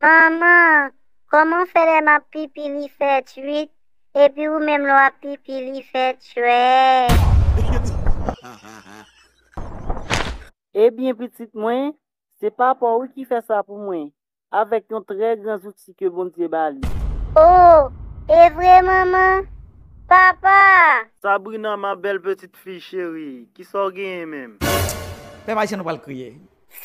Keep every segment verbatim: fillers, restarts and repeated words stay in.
Manman, kòman fè lè m ap pipi li fè tchwit, epi ou menm lè w ap pipi li fè tchwè? Ebyen, pitit mwen, se papa w wi ki fè sa pou mwen, avèk yon trè gran zouti ke Bondye ba li. Oh, e vre, manman? Papa! Sabrina, ma belle petite fille chérie, kisa w genyen menm? Pèp ayisyen nou pral kriye.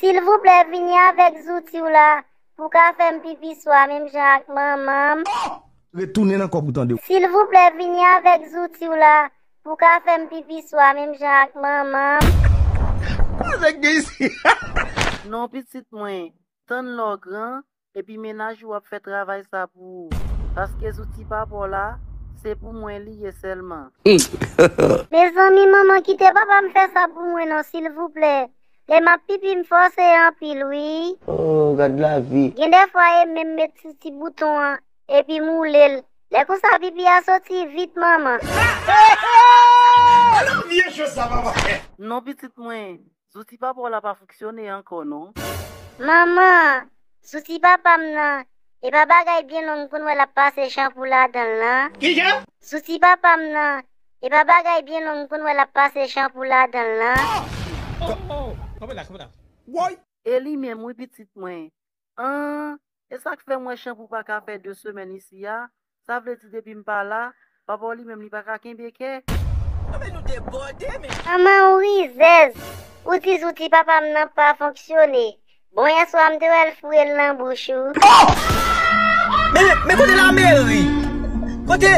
Silvouplè, vini avèk zouti w la pou w ka fè m pipi swa menm jan ak manman m. Retounen nan kò pou tande. Silvouplè, vini avèk zouti w la pou w ka fè m pipi swa menm jan ak manman m. Nèg gen isi. Non, pitit mwen, tann lè w gran, epi mennaj ou ap fè travay sa pou ou. Paske zouti papa w la, se pou mwen li ye sèlman. Mezanmi, manman, kite papa m fè sa pou mwen non, silvouplè. Lè m ap pipi, m fòse anpil, wi. Oh, gad lavi. Gen dèfwa, e menm met sou ti bouton an, epi m woule l. Lè konsa, pipi a soti vit, manman. Vye cho sa, papa. Non, pitit mwen, zouti papa w la pa fonksyone ankò, non. Manman, zouti papa m nan, e pa bagay byen long m konn wè l ap pase chanpou ladan l lan. Kijan? Zouti papa m nan, e pa bagay byen long m konn wè l ap pase chanpou ladan l lan. Oh, oh, kanpe la, kanpe la. Woy. E li menm, wi, pitit mwen. An, e sa k fè m wè chanpou pa ka fè de semèn isi a? Sa vle di depi m pa la, papa w li menm li pa ka kenbe kè? Manman, ou rizèz. Ou di zouti papa m nan pa fonksyone. Bon, yèswa m te wè l foure l nan bouch ou. Men, men kote lameri? Kote,